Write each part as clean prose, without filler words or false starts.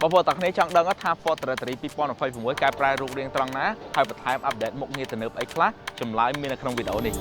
បងប្អូនទាំងគ្នាចង់ដឹងថា Ford Territory 2026កែប្រែរូបរាងត្រង់ណាហើយបន្ថែម update មុខងារទំនើបអីខ្លះចម្លើយមាននៅក្នុងវីដេអូនេះ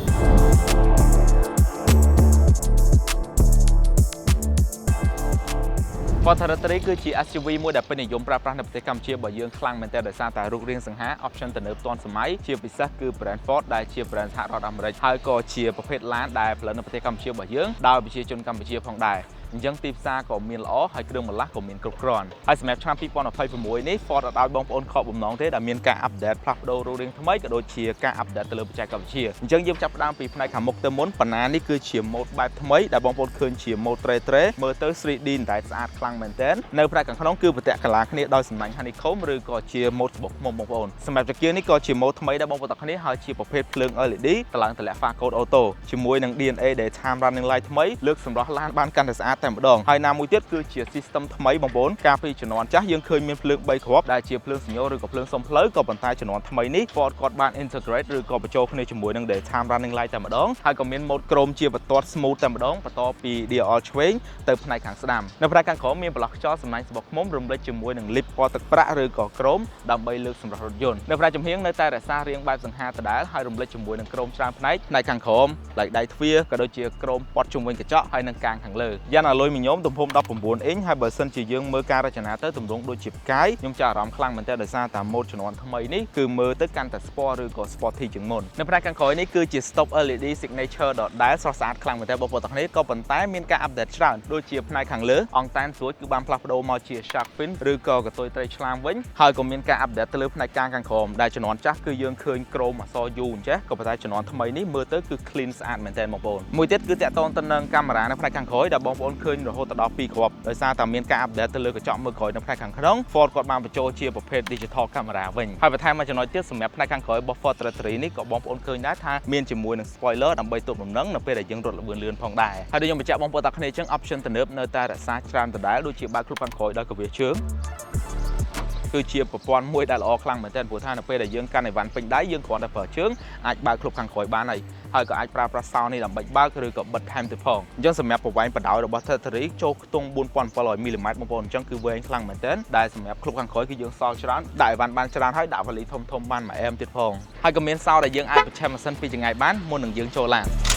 Ford Territory គឺជា SUV មួយដែលពេញនិយមប្រើប្រាស់នៅប្រទេសកម្ពុជារបស់យើងខ្លាំងមែនទែនដោយសារតែរូបរាងសង្ហា option ទំនើបទាន់សម័យជាពិសេសគឺ brand Ford ដែលជា brand សហរដ្ឋអាមេរិកហើយក៏ជាប្រភេទឡានដែលផលិតនៅប្រទេសកម្ពុជារបស់យើងដោយប្រជាជនកម្ពុជាផងដែរអញ្ចឹងទីផ្សារក៏មានល្អហើយគ្រឿងបន្លាស់ក៏មានគ្រប់គ្រាន់ហើយសម្រាប់ឆ្នាំ2026នេះ Ford អត់ឲ្យបងប្អូនខកបំណងទេដែលមានការ update ផ្លាស់ប្ដូររូបរាងថ្មីក៏ដូចជាការ update ទៅលើបច្ចេកវិទ្យាអញ្ចឹងយើងចាប់ផ្ដើមពីផ្នែកខាងមុខទៅមុនបណ្ណានេះគឺជា mode បែបថ្មីដែលបងប្អូនឃើញជា mode ត្រេត្រេមើលទៅ 3D តែស្អាតខ្លាំងមែនទែននៅផ្នែកខាងក្នុងគឺប្រទាក់កាឡាគ្នាដោយសំណាញ់ honeycomb ឬក៏ជា mode ស្បុកឃ្មុំបងប្អូនសម្រាប់ចង្កៀងនេះក៏ជា mode ថ្មីដែរបងប្អូនទាំងគ្នាហើយជាប្រភេទភ្លើង LED តម្លើងតម្លាក់ phare code auto ជាមួយនឹង DNA daytime running light ថ្មីលើកសម្រស់ឡានបានកាន់តែស្អាតតែម្ដងហើយណាមួយទៀតគឺជា system ថ្មីបងប្អូនកាលពីជំនាន់ចាស់យើងឃើញមានភ្លើង3គ្រាប់ដែលជាភ្លើងសញ្ញាឬក៏ភ្លើងសុំផ្លូវក៏ប៉ុន្តែជំនាន់ថ្មីនេះ Ford គាត់បាន integrate ឬក៏បញ្ចូលគ្នាជាមួយនឹង daytime running light តែម្ដងហើយក៏មាន mode chrome ជាបន្ទាត់ smooth តែម្ដងបន្តពី DRL ឆ្វេងទៅផ្នែកខាងស្ដាំនៅផ្នែកខាងក្រោមមានប្រឡោះខ្យល់សំណាញ់សម្បុកឃ្មុំរំលេចជាមួយនឹង lip ពណ៌ទឹកប្រាក់ឬក៏ chrome ដើម្បីលើកសម្រស់រថយន្តនៅផ្នែកចំហៀងនៅតែរក្សារាងបែបសង្ហាដដែលហើយរំលេចជាមួយនឹង chrome ច្រើនផ្នែកផ្នែកខាងក្រោមឡែកដៃទ្វារក៏ដូចជា chrome ព័ទ្ធជុំវិញកញ្ចក់ហើយនិងកាងខាងលើយ៉ានអាលុយមីញ៉ូមទំហំ19អ៊ីងហើយបើសិនជាយើងមើលការរចនាទៅទម្រង់ដូចជាផ្កាយខ្ញុំចាប់អារម្មណ៍ខ្លាំងមែនទែនដោយសារតែម៉ូដជំនាន់ថ្មីនេះគឺមើលទៅកាន់តែ sport ឬក៏ sporty ជាងមុននៅផ្នែកខាងក្រោយនេះគឺជា stop LED signature ដដែលស្រស់ស្អាតខ្លាំងមែនទែនបងប្អូនទាំងគ្នាក៏ប៉ុន្តែមានការ update ច្រើនដូចជាផ្នែកខាងលើអង់តែនស្រួចគឺបានផ្លាស់ប្ដូរមកជា shark fin ឬក៏កន្ទុយត្រីឆ្លាមវិញហើយក៏មានការ update ទៅលើផ្នែកកាងខាងក្រោមដែលជំនាន់ចាស់គឺយើងឃើញ chrome អក្សរ U អញ្ចេះក៏ប៉ុន្តែជំនាន់ថ្មីនេះមើលទៅគឺ clean ស្អាតមែនទែនបងប្អូនមួយទៀតគឺតាក់ទងទៅនឹងកាមេរ៉ានៅផ្នែកខាងក្រោយដែលបងប្អូនឃើញរហូតដល់2គ្រាប់ដោយសារតែមានការ update ទៅលើកញ្ចក់មើលក្រោយនៅផ្នែកខាងក្នុង Ford គាត់បានបញ្ចូលជាប្រភេទ digital camera វិញហើយបន្ថែមមួយចំណុចទៀតសម្រាប់ផ្នែកខាងក្រោយរបស់ Ford Territory នេះក៏បងប្អូនឃើញដែរថាមានជាមួយនឹង spoiler ដើម្បីទប់លំនឹងនៅពេលដែលយើងរត់ល្បឿនលឿនផងដែរហើយដូចខ្ញុំបញ្ជាក់បងប្អូនតាគ្នាអញ្ចឹង option ទំនើបនៅតែរក្សាច្រើនដដែលដូចជាបើកក្លុបខាងក្រោយដោយកវាជើងគឺជាប្រព័ន្ធមួយដែលល្អខ្លាំងមែនទែនព្រោះថានៅពេលដែលយើងកាន់អីវ៉ាន់ពេញដៃយើងគ្រាន់តែប្រើជើងអាចបើកក្លុបខាងក្រោយបានហើយហើយក៏អាចប្រើប្រាស់សោនេះដើម្បីបើកឬក៏បិទថែមទៀតផងអញ្ចឹងសម្រាប់ប្រវែងបណ្ដោយរបស់ Territory ចូលខ្ទង់4700មីលីម៉ែត្របងប្អូនអញ្ចឹងគឺវែងខ្លាំងមែនទែនដែលសម្រាប់ក្លុបខាងក្រោយគឺយើងសល់ច្រើនដាក់អីវ៉ាន់បានច្រើនហើយដាក់វ៉ាលីធំៗបានមួយអែមទៀតផងហើយក៏មានសោដែលយើងអាចបញ្ឆេះម៉ាស៊ីនពីចម្ងាយបានមុននឹងយើងចូលឡាន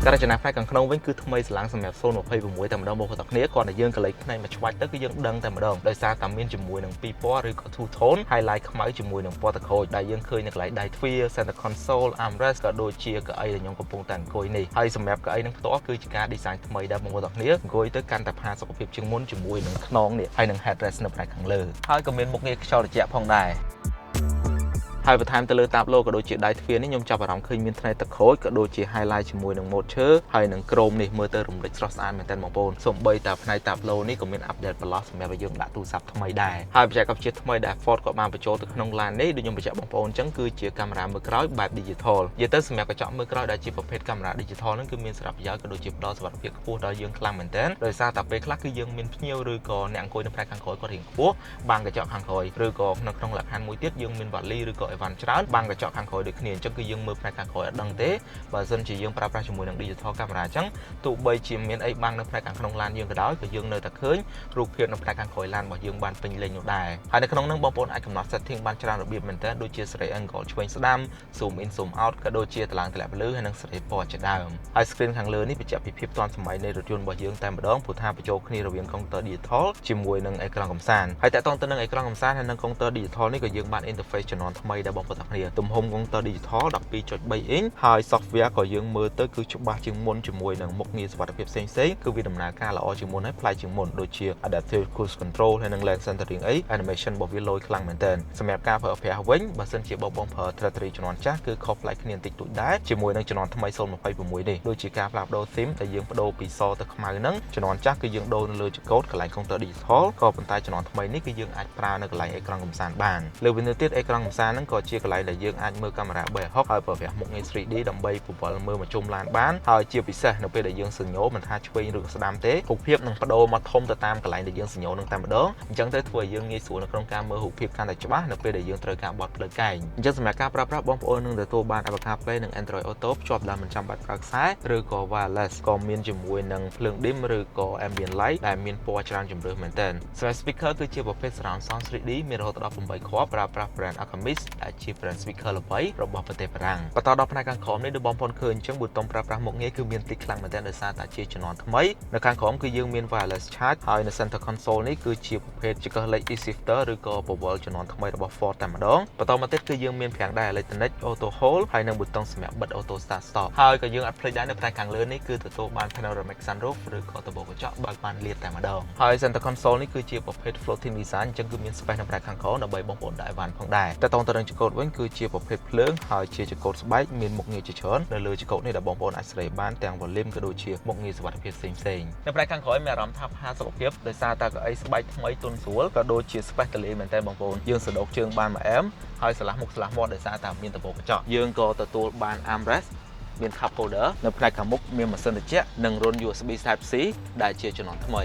ការរចនាផ្នែកខាងក្នុងវិញគឺថ្មីស្រឡាងសម្រាប់026តែម្ដងបងប្អូនទាំងគ្នាគ្រាន់តែយើងកលេចភ្នែកមកឆ្វាច់ទៅគឺយើងដឹងតែម្ដងដោយសារតែមានជាមួយនឹងពីរពណ៌ឬក៏ two tone highlight ខ្មៅជាមួយនឹងពណ៌ទឹកក្រូចដែលយើងឃើញនៅកន្លែងដៃទ្វារ center console armrest ក៏ដូចជាកៅអីដែលខ្ញុំកំពុងតែអង្គុយនេះហើយសម្រាប់កៅអីនឹងផ្ទាល់គឺជាការ design ថ្មីដែរបងប្អូនទាំងគ្នាអង្គុយទៅកាន់តែផាសុកភាពជាងមុនជាមួយនឹងខ្នងនេះហើយនឹង headrest នៅផ្នែកខាងលើហើយក៏មានមុខងារខ្យល់ត្រជាក់ផងដែរហើយបន្ថែមទៅលើតាបឡូក៏ដូចជាដៃទ្វារនេះខ្ញុំចាប់អារម្មណ៍ឃើញមានថ្នេរទឹកក្រូចក៏ដូចជា highlight ជាមួយនឹងម៉ូតឈើហើយនឹង chrome នេះមើលទៅរំលេចស្រស់ស្អាតមែនទែនបងប្អូនសូម្បីតែផ្នែកតាបឡូនេះក៏មាន update បន្លោះសម្រាប់ឲ្យយើងដាក់ទូរស័ព្ទថ្មីដែរហើយបច្ចេកវិទ្យាថ្មីដែល Ford ក៏បានបញ្ចូលទៅក្នុងឡាននេះដូចខ្ញុំបញ្ជាក់បងប្អូនអញ្ចឹងគឺជាកាមេរ៉ាមើលក្រោយបែប digital និយាយទៅសម្រាប់កញ្ចក់មើលក្រោយដែលជាប្រភេទកាមេរ៉ា digital ហ្នឹងគឺមានសារៈប្រយោជន៍ក៏ដូចជាផ្ដល់សុវត្ថិភាពខ្ពស់ដល់យើងខ្លាំងមែនទែនដោយសារតែពេលខ្លះគឺយើងមានភ្ញៀវឬក៏អ្នកអង្គុយនៅផ្នែកខាងក្រោយគាត់រៀងខ្ពស់បាំងកញ្ចក់ខាងក្រោយឬក៏នៅក្នុងលក្ខខណ្ឌមួយទៀតយើងមានវ៉ាលីឬក៏អីវ៉ាន់ច្រើនបាំងកញ្ចក់ខាងក្រោយដូចគ្នាអញ្ចឹងគឺយើងមើលផ្នែកខាងក្រោយអត់ដឹងទេបើសិនជាយើងប្រើប្រាស់ជាមួយនឹង digital camera អញ្ចឹងទោះបីជាមានអីបាំងនៅផ្នែកខាងក្នុងឡានយើងក៏ដោយក៏យើងនៅតែឃើញរូបភាពនៅផ្នែកខាងក្រោយឡានរបស់យើងបានពេញលេញនោះដែរហើយនៅក្នុងនោះបងប្អូនអាចកំណត់ setting បានច្រើនរបៀបមែនទែនដូចជាសេរី angle ឆ្វេងស្ដាំ zoom in zoom out ក៏ដូចជាតឡើងតម្លាក់ពន្លឺហើយនិងសេរីពណ៌ជាដើមហើយ screen ខាងលើនេះបញ្ជាក់ពីភាពទាន់សម័យនៃរថយន្តរបស់យើងតែម្ដងព្រោះថាបញ្ចូលគ្នារវាងកុងទ័រ digital ជាមួយនឹងអេក្រង់កំសាន្តហើយតាក់ទងទៅនឹងអេក្រង់កំសាន្តហើយនិងកុងទ័រ digital នេះក៏យើងបាន interface ជំនាន់ថ្មីដែរបងប្អូនទាំងគ្នាទំហំកុងទ័រ digital 12.3 inch ហើយ software ក៏យើងមើលទៅគឺច្បាស់ជាងមុនជាមួយនឹងមុខងារសុវត្ថិភាពផ្សេងៗគឺវាដំណើរការល្អជាងមុនហើយប្លែកជាងមុនដូចជា adaptive cruise control ហើយនិង lane centering អី animation របស់វាលយខ្លាំងមែនទែនសម្រាប់ការប្រើប្រាស់វិញបើសិនជាបងបងប្រើ Territory ជំនាន់ចាស់គឺខុសប្លែកគ្នាបន្តិចតួចដែរជាមួយនឹងជំនាន់ថ្មី026នេះដូចជាការផ្លាស់ប្ដូរ theme ដែលយើងប្ដូរពីសទៅខ្មៅហ្នឹងជំនាន់ចាស់គឺយើងដូរនៅលើចង្កូតកន្លែងកុងទ័រ digital ក៏ប៉ុន្តែជំនាន់ថ្មីនេះគឺយើងអាចប្រើនៅកន្លែងអេក្រង់កំសាន្តបានលើវិញទៅទៀតអេក្រង់កំសាន្តហ្នឹងក៏ ក៏ជាកន្លែងដែលយើងអាចមើលកាមេរ៉ា360ហើយប្រើប្រាស់មុខងារ 3D ដើម្បីពវល់មើលមកជុំឡានបានហើយជាពិសេសនៅពេលដែលយើងសញ្ញោមិនថាឆ្វេងឬក៏ស្ដាំទេរូបភាពនឹងបដូរមកធំទៅតាមកន្លែងដែលយើងសញ្ញោនឹងតែម្ដងអញ្ចឹងទៅធ្វើឲ្យយើងងាយស្រួលនៅក្នុងការមើលរូបភាពកាន់តែច្បាស់នៅពេលដែលយើងត្រូវការបត់ផ្លូវកែងអញ្ចឹងសម្រាប់ការប្រើប្រាស់បងប្អូននឹងទទួលបាន Apple CarPlay និង Android Auto ភ្ជាប់ដោយមិនចាំបាច់ប្រើខ្សែឬក៏ wireless ក៏មានជាមួយនឹងភ្លើង dim ឬក៏ ambient light ដែលមានពណ៌ច្រើនជម្រើសមែនទែនសម្រាប់ speaker គឺជាប្រភេទ surround sound 3D មានរហូតដល់8គ្រាប់ប្រើប្រាស់ brand Arkamys ដែលជា brand speaker ល្បីរបស់ប្រទេសបារាំងបន្តដល់ផ្នែកខាងក្រោមនេះដូចបងប្អូនឃើញអញ្ចឹងប៊ូតុងប្រើប្រាស់មុខងារគឺមានតិចខ្លាំងមែនទែនដោយសារតែជាជំនាន់ថ្មីនៅខាងក្រោមគឺយើងមាន wireless charge ហើយនៅ center console នេះគឺជាប្រភេទចង្កឹះលេខ e-shifter ឬក៏បវលជំនាន់ថ្មីរបស់ Ford តែម្ដងបន្តមកទៀតគឺយើងមានហ្វ្រាំងដៃ electronic auto hold ហើយនិងប៊ូតុងសម្រាប់បិទ auto start stop ហើយក៏យើងអត់ភ្លេចដែរនៅផ្នែកខាងលើនេះគឺទទួលបាន panoramic sunroof ឬក៏ដំបូលកញ្ចក់បើកបានលាតតែម្ដងហើយ center console នេះគឺជាប្រភេទ floating design អញ្ចឹងគឺមាន space នៅផ្នែកខាងក្រោមដើម្បីបងប្អូនដាក់អីវ៉ាន់ផងដែរតទៅទៅនឹងចង្កូតវិញគឺជាប្រភេទភ្លើងហើយជាចង្កូតស្បែកមានមុខងារជាច្រើននៅលើចង្កូតនេះដែលបងប្អូនអាចសេរីបានទាំង volume ក៏ដូចជាមុខងារសុវត្ថិភាពផ្សេងៗនៅផ្នែកខាងក្រោយមានអារម្មណ៍ថាផាសុខភាពដោយសារតែកៅអីស្បែកថ្មីទន់ស្រួលក៏ដូចជា space ទលាយមែនតើបងប្អូនយើងសដោកជើងបានមួយអែមហើយឆ្លាស់មុខឆ្លាស់មាត់ដោយសារតែមានដំបូលកញ្ចក់យើងក៏ទទួលបាន armrest មាន cup holder នៅផ្នែកខាងមុខមានម៉ាស៊ីនត្រជាក់និងរន្ធ USB Type C ដែលជាជំនាន់ថ្មី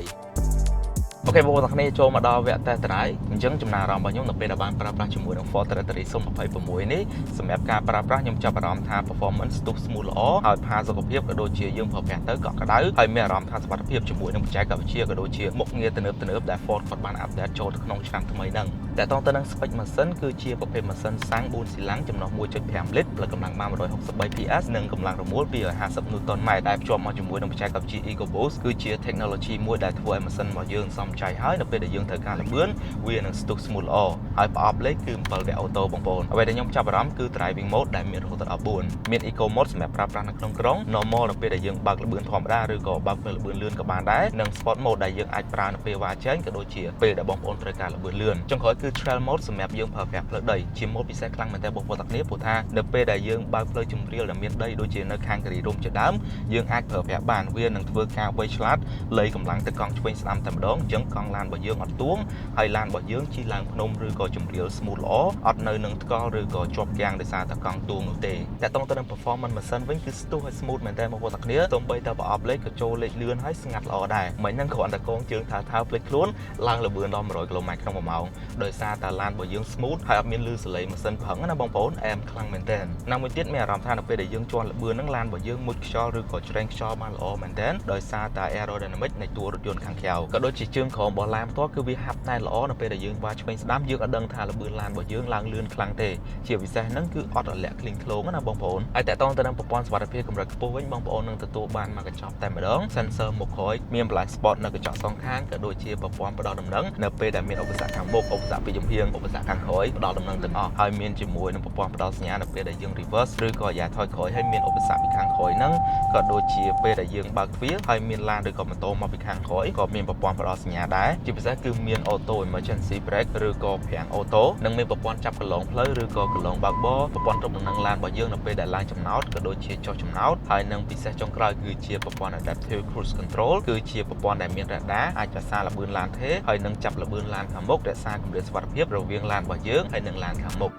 OK បងប្អូនទាំងគ្នាចូលមកដល់វគ្គ test drive អញ្ចឹងចំណារអារម្មណ៍របស់ខ្ញុំនៅពេលដែលបានប្រើប្រាស់ជាមួយនឹង Ford Territory 026នេះសម្រាប់ការប្រើប្រាស់ខ្ញុំចាប់អារម្មណ៍ថា performance ស្ទុះ smooth ល្អហើយផាសុខភាពក៏ដូចជាយើងប្រើប្រាស់ទៅកក់ក្ដៅហើយមានអារម្មណ៍ថាសុវត្ថិភាពជាមួយនឹងបច្ចេកវិទ្យាក៏ដូចជាមុខងារទំនើបៗដែល Ford គាត់បាន update ចូលទៅក្នុងឆ្នាំថ្មីហ្នឹងតែតទៅនឹង spec ម៉ាស៊ីនគឺជាប្រភេទម៉ាស៊ីនសាំង4ស៊ីឡាំងចំណុះ1.5លីត្រផលិតកម្លាំងបាន163 PS និងកម្លាំងរមួល250 Nm ដែលភ្ជាប់មកជាមួយនឹងបច្ចេកវិទ្យា EcoBoost គឺជា technology មួយដែលធ្វើឲ្យម៉ាស៊ីនរបស់យើងសំចៃហើយនៅពេលដែលយើងត្រូវការល្បឿនវានឹងស្ទុះ smooth ល្អហើយប្រអប់លេខគឺ7វគ្គ auto បងប្អូនអ្វីដែលខ្ញុំចាប់អារម្មណ៍គឺ driving mode ដែលមានរហូតដល់14មាន eco mode សម្រាប់ប្រើប្រាស់នៅក្នុងក្រុង normal នៅពេលដែលយើងបើកល្បឿនធម្មតាឬក៏បើកពេលល្បឿនលឿនក៏បានដែរនិង sport mode ដែលយើងអាចប្រើនៅពេលវ៉ាចេញក៏ដូចជាពេលដែលបងប្អូនត្រូវការល្បឿនលឿនចុងក្រោយគឺ trail mode សម្រាប់យើងប្រើប្រាស់ផ្លូវដីជា mode ពិសេសខ្លាំងមែនទែនបងប្អូនទាំងគ្នាព្រោះថានៅពេលដែលយើងបើកផ្លូវជម្រាលដែលមានដីដូចជានៅខាងគិរីរម្យជាដើមយើងអាចប្រើប្រាស់បានវានឹងធ្វើការវៃឆ្លាតលៃកម្លាំងទៅកង់ឆ្វេងស្ដាំតែម្ដងអញ្ចឹងកង់ឡានរបស់យើងអត់ទួងហើយឡានរបស់យើងជិះឡើងភ្នំឬក៏ជម្រាល smooth ល្អអត់នៅនឹងថ្កល់ឬក៏ជាប់គាំងដោយសារតែកង់ទួងនោះទេតែតទៅនឹង performance ម៉ាស៊ីនវិញគឺស្ទុះហើយ smooth មែនតើបងប្អូនទាំងគ្នាសូម្បីតែប្រអប់លេខក៏ចូលលេខលឿនហើយស្ងាត់ល្អដែរមិញហ្នឹងគ្រាន់តែកងជើងថាថើភ្លេចខ្លួនឡើងល្បឿនដល់100គីឡូម៉ែត្រក្នុង1ម៉ោងដោយសារតែឡានរបស់យើង smooth ហើយអត់មានលឺសលេងម៉ាស៊ីនប្រឹងណាបងប្អូនអែមខ្លាំងមែនតើណាមួយទៀតមានអារម្មណ៍ថានៅពេលដែលយើងជាន់ល្បឿនហ្នឹងឡានរបស់យើងមុជខ្យល់ឬក៏ច្រែងខ្យល់បានល្អមែនតើដោយសារតែ aerodynamic នៃតួរថយន្តខាងក្រៅក៏ដូចជាជើងក្រោមរបស់ឡានផ្ទាល់គឺវាហាប់ណែនល្អនៅពេលដែលយើងវ៉ាឆ្វេងស្ដាំយើងអត់ដឹងថាល្បឿនឡានរបស់យើងឡើងលឿនខ្លាំងទេជាពិសេសហ្នឹងគឺអត់រលាក់ឃ្លីងឃ្លោងណាបងប្អូនហើយតកតងទៅនឹងប្រព័ន្ធសុវត្ថិភាពកម្រិតខ្ពស់វិញបងប្អូននឹងទទួលបានមកកញ្ចប់តែម្ដង sensor មុខក្រោយមាន blind spot នៅកញ្ចក់សងខាងក៏ដូចជាប្រព័ន្ធផ្ដល់ដំណឹងនៅពេលដែលមានឧបសគ្គខាងមុខឧបសគ្គពីចំហៀងឧបសគ្គខាងក្រោយផ្ដល់ដំណឹងទាំងអស់ហើយមានជាមួយនឹងប្រព័ន្ធផ្ដល់សញ្ញានៅពេលដែលយើង reverse ឬក៏យ៉ាថយក្រោយហើយមានឧបសគ្គពីខាងក្រោយហ្នឹងក៏ដូចជាពេលដែលយើងបើកទ្វារហើយមានឡានឬក៏ម៉ូតូមកពីខាងក្រោយក៏មានប្រព័ន្ធផ្ដល់សញ្ញាដែរជាពិសេសគឺមាន auto emergency brake ឬក៏ហ្វ្រាំង auto និងមានប្រព័ន្ធចាប់កន្លងផ្លូវឬក៏កន្លងបើកបរប្រព័ន្ធទប់លំនឹងឡានរបស់យើងនៅពេលដែលឡើងចំណោតក៏ដូចជាចុះចំណោតហើយនិងពិសេសចុងក្រោយគឺជាប្រព័ន្ធ adaptive cruise control គឺជាប្រព័ន្ធដែលមានរ៉ាដាអាចរក្សាល្បឿនឡានថេរហើយនិងចាប់ល្បឿនឡានខាងមុខរក្សាគម្លាតសុវត្ថិភាពរវាងឡានរបស់យើងហើយនិងឡានខាងមុខ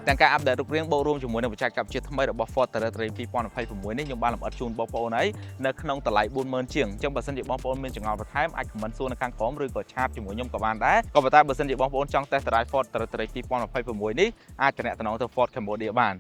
ទាំងការ update រូបរាងបូករួមជាមួយនឹងបច្ចេកវិទ្យាថ្មីរបស់ Ford Territory 2026នេះខ្ញុំបានលម្អិតជូនបងប្អូនហើយនៅក្នុងតម្លៃ40000ជាងអញ្ចឹងបើសិនជាបងប្អូនមានចម្ងល់បន្ថែមអាច comment សួរនៅខាងក្រោមឬក៏chat ជាមួយខ្ញុំក៏បានដែរក៏ប៉ុន្តែបើសិនជាបងប្អូនចង់ test drive Ford Territory 2026នេះអាចទំនាក់ទំនងទៅ Ford Cambodia បាន